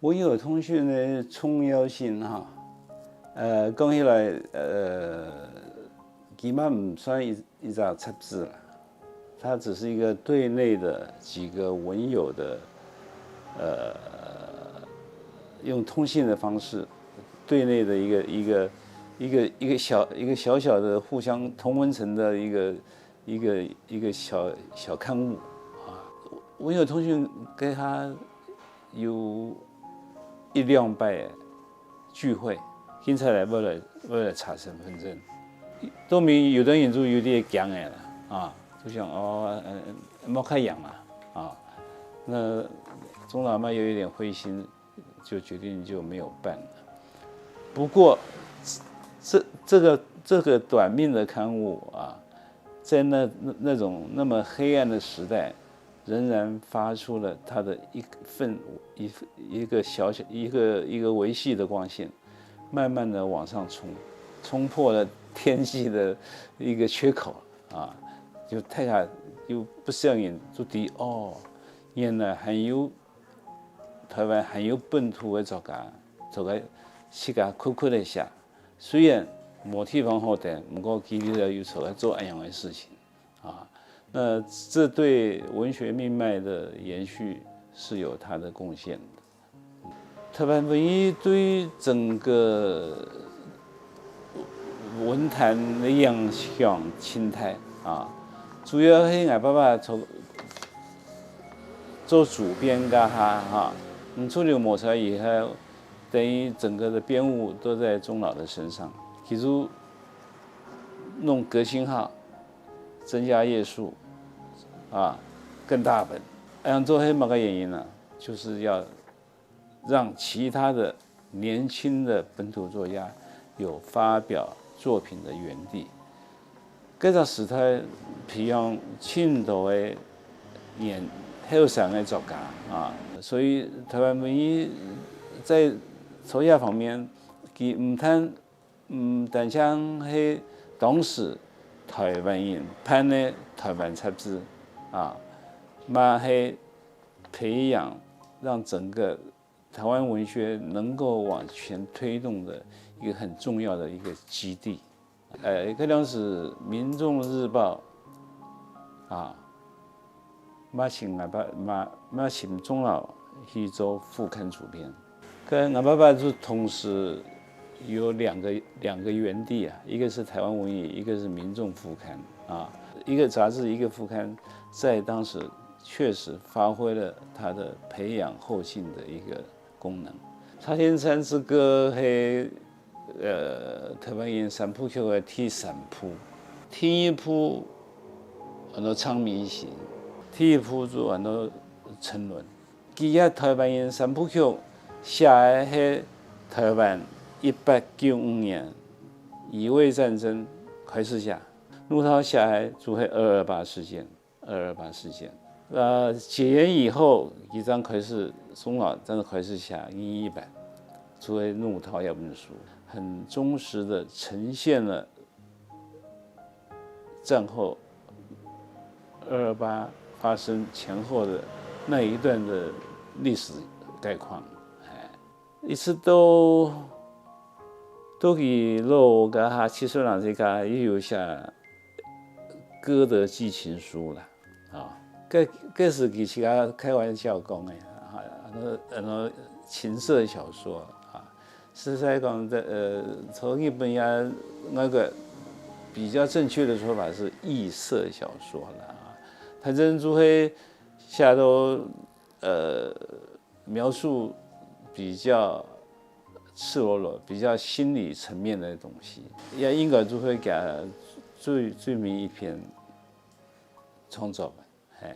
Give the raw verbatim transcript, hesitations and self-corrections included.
文友通讯的重要性哈，呃，讲起来，呃，起码毋算一一只杂志啦，它只是一个对内的几个文友的，呃，用通信的方式，对内的一个一个一个一个小一个小小的互相同温层的一个一个一个小小刊物啊。文友通讯跟他有一两摆聚会，警察来为了为了查身份证，都没有的人就有点僵哎了啊，就想哦，嗯，莫开洋啊啊，那钟老嘛有一点灰心，就决定就没有办了。不过这这个这个短命的刊物啊，在那那那种那么黑暗的时代，仍然发出了他的一份一一个小小一个一个微细的光线，慢慢的往上冲，冲破了天际的一个缺口啊，就大家就不小心就知哦，原来还有台湾还有本土的作家，作家自家苦苦的写，虽然无地方好登，不过佢兜有出来做恁样的事情啊。那这对文学命脉的延续是有它的贡献的。台湾文艺对整个文坛的影响真大啊，主要是𠊎爸爸从做主编个哈哈，嗯，出了没错以后，等于整个的编务都在钟老的身上，其中弄革新号、增加页数啊、更大本，这样做是么个原因呢？就是要让其他的年轻的本土作家有发表作品的园地。这个时代培养尽多的年后生的作家啊，所以台湾文艺在作家方面，佢毋但毋单单是当时台湾人办的台湾杂志啊，嘛是培养让整个台湾文学能够往前推动的一个很重要的一个基地。呃，可能是《民众日报》啊，嘛请阿爸嘛嘛请钟老去做副刊主编。跟阿爸爸就同时有两个两个园地啊，一个是台湾文艺，一个是民众副刊啊，一个杂志一个副刊，在当时确实发挥了它的培养后进的一个功能。《插天山之歌》是呃台湾人三部曲的第三部，第一部安到《昌明行》，第一部就安到《沉沦》。其实台湾人三部曲写的是台湾一八九五年乙未战争开始写，陆韬写的就系二二八事件。二二八事件。呃，解严以后，佢正开始，钟老正开始写英译版，作为陆韬一本书，很忠实的呈现了战后二二八发生前后的那一段的历史概况。哎，一直都都佢老个哈，七十零岁个，也有写歌德寄情书啦，啊，这这是佢自家开玩笑讲的，啊，安到安到情色小说啊，实在讲的，呃，从日本呀那个比较正确的说法是异色小说啦，啊，反正就会写到呃描述比较赤裸裸、比较心理层面的东西，也应该就会给他最最尾一篇创作吧。哎，